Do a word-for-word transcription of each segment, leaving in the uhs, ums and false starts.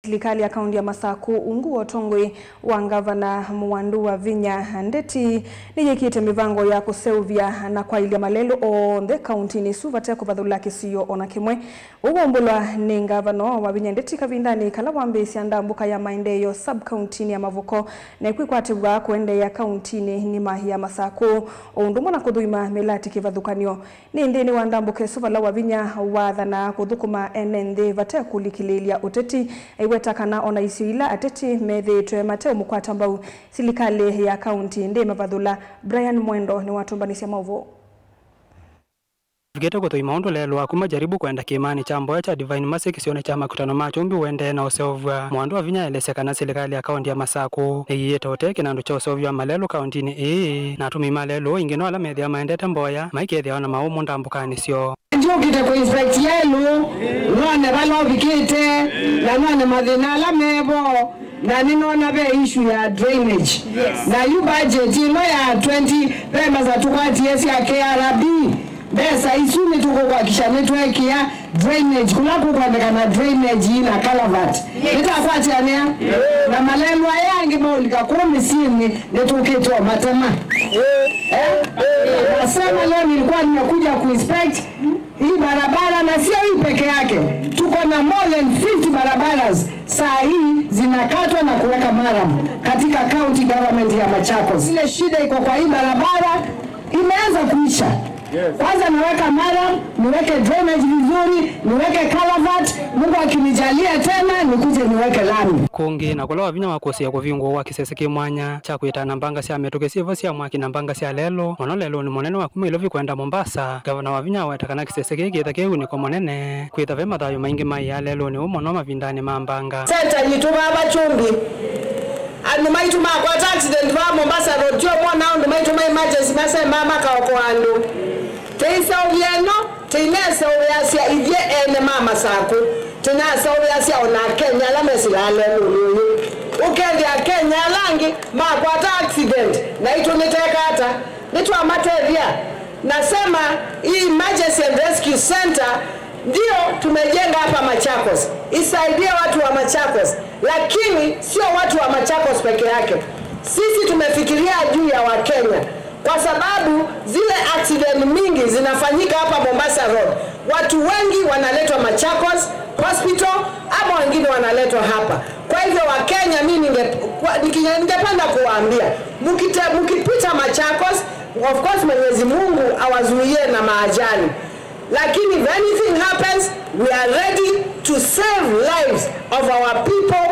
Silikalĩ ya kaunti ya Masakũ ungu wa ũtongoi wa ngavana Mwandu Wavinya, Ndeti nĩyĩkĩte mĩvango ya kũseũvya na kwaĩlya malelũ onthe kauntinĩ ĩsu vate kũvathũla kĩsio o na kĩmwe. Ũu waumbũlwa nĩ ngavana Wavinya Ndeti kavindanĩ kala wambĩĩsya ndambũka ya maendeeo sub-kauntinĩ ya Mavuko, na ĩkwĩkwatĩw'a kũendeea kauntinĩ nima ya Masakũ, o ũndũ ũmwe na kũthũima mĩlatĩ kĩvathũkany'o. Nĩ nthĩnĩ wa ndambũka ĩsu vala Wavinya wathanaa kũthũkũma ene nthĩ vate kũlikĩlĩĩlya ũteti, aiweta kana o na isio ila ateti methĩĩtwe mateũmũkwata mbau, silikalĩ ya kaunti ndĩĩmavathũla. Brian Mwendo nĩwatũmbanĩsya maũvoo. Tũkĩte kũthũima ũndũ lelũ wa kuma Jaribu kwenda kĩĩmanĩ kya mboya kya Divine Mercy kĩsionĩ kya makutano ma kyũmbi ũendee na ũseũvw'a. Mwandu Wavinya aelesya kana silikalĩ ya kaunti ya Masakũ nĩyĩĩte ũtee kĩnandũ kya ũseũvyo wa malelũ kauntinĩ ĩĩ, na atũmĩi ma lelũ aingĩ no ala methĩawa maendete mboya maikethĩawa na maũmũ ndambũkanĩ syoo. Ndyũkĩte kũ inspect yelũ, none vala ũvikĩte, na none mathĩna ala mevo, na nĩnona ve issue ya drainage. Yes. Na yu budget ĩno ya twenty, ve mbesa tũkwatie sya K R B, mbesa isu nĩtũkũkwakisha nĩtwekĩa drainage kũla kũkwendekana drainage na culvert. Yes. Nĩtakwatĩanĩa? Yes. Na malelũ aya angĩ maũlika kũu mĩsyĩnĩ nĩtũkĩte o matema. Eh? Nasema leo nilikuwa nimekuja kuinspect hii barabara na sio hii peke yake. Tuko na more than fifty barabaras saa hii zinakatwa na kuweka maram katika county government ya Machakos. Ile shida iko kwa hii barabara imeanza kuisha. Yes. Kwanza naweka maram, niweke drainage vizuri, niweke culvert, Mungu akinijalia tena nikuje niweke lami. Kũngĩ na kũla Wavinya wakũsĩe kũvingũwa kwa kĩsese kĩ mwanya kya kwĩtana mbanga sya mĩtũkĩ syĩvo sya mwaki na mbanga sya lelũ, mũno lelũnĩ mũnene wa kuma Ilovi kwenda Mombasa. Ngavana Wavinya aweta kana kĩsese kĩĩ kĩtha kĩw'ũnĩko mũnene kwĩtha ve mathayũ maingĩ maĩaa lelũnĩ ũũ mũno mavindanĩ ma mbanga. Seta yitũ vava kyũmbi. Andũ maitũ makwata accident vaa Mombasa Road, tyo mona andũ maitũ ma emergency masemaa makaokoa andũ. Tĩiseũvya ĩno, tĩineseũvĩasya ithyĩ ene ma Masakũ, tĩnaseũvĩasya o na Akenya ala mesĩlaa lelũnĩ ũyũ. Ũkethĩa Akenya ala angĩ makwata accident, naitũ nĩteka ata? Nĩtwamatethya? Nasema hii emergency and rescue center ndio tumejenga hapa Machakos, isaidie watu wa Machakos, lakini sio watu wa Machakos peke yake. Sisi tumefikiria juu ya Wakenya, kwa sababu zile accident mingi zinafanyika hapa Mombasa Road. Watu wengi wanaletwa Machakos Hospital ama wengine wanaletwa hapa. Kwa hivyo Wakenya, mi ninge-, kwa-, niki-, ningependa kuwaambia, mkite-, mkipita Machakos, of course Mwenyezi Mungu awazuie na maajali. Lakini if anything happens, we are ready to save lives of our people,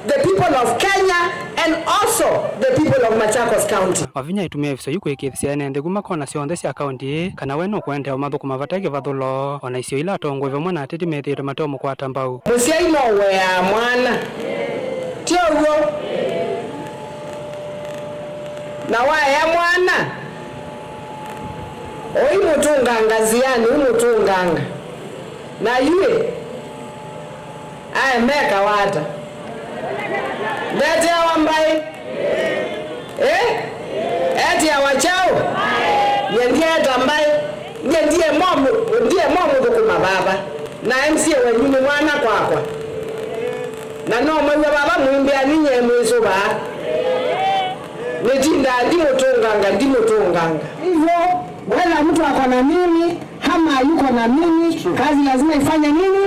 the people of Kenya, and also the people of Machakos County. Wavinya aitũmĩa ĩviso yu kũĩkĩĩthĩsya ene nthĩ kuma kona syonthe sya kaunti ĩĩ kana we nũkũendeea ũmathũkũma vate kĩvathũlo, o na isio ila atongoi vamwe na ateti methĩĩtwe mateũmũkwata mbau. Mũsyai no ũeaa mwana, ti ũw'o? Na waea mwana, ũimũtũnganga nzĩanĩ, ũimũtũnganga. Na yu ĩ, ae mekawa ata? Ndeteawa mbaĩ? Ĩ? Etiawa kyaũ? Nyie ndyeeta mbaĩ. Nyie ndiĩ momũ-, ndiĩ momũthũkũma vava. Na M C A wenyu nĩ mwana kwakwa. Na no mwaĩw'a vava mũimbĩa ninyie mwĩsũvaa. Nĩtindaa ndimũtũnganga, ndimũtũnganga. Hivyo, whether mtu ako na nini ama hayuko na nini, kazi lazima ifanye nini?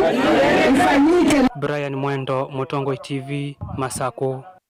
Ifanyike. Brian Mwendo, Mũtongoi T V, Masakũ.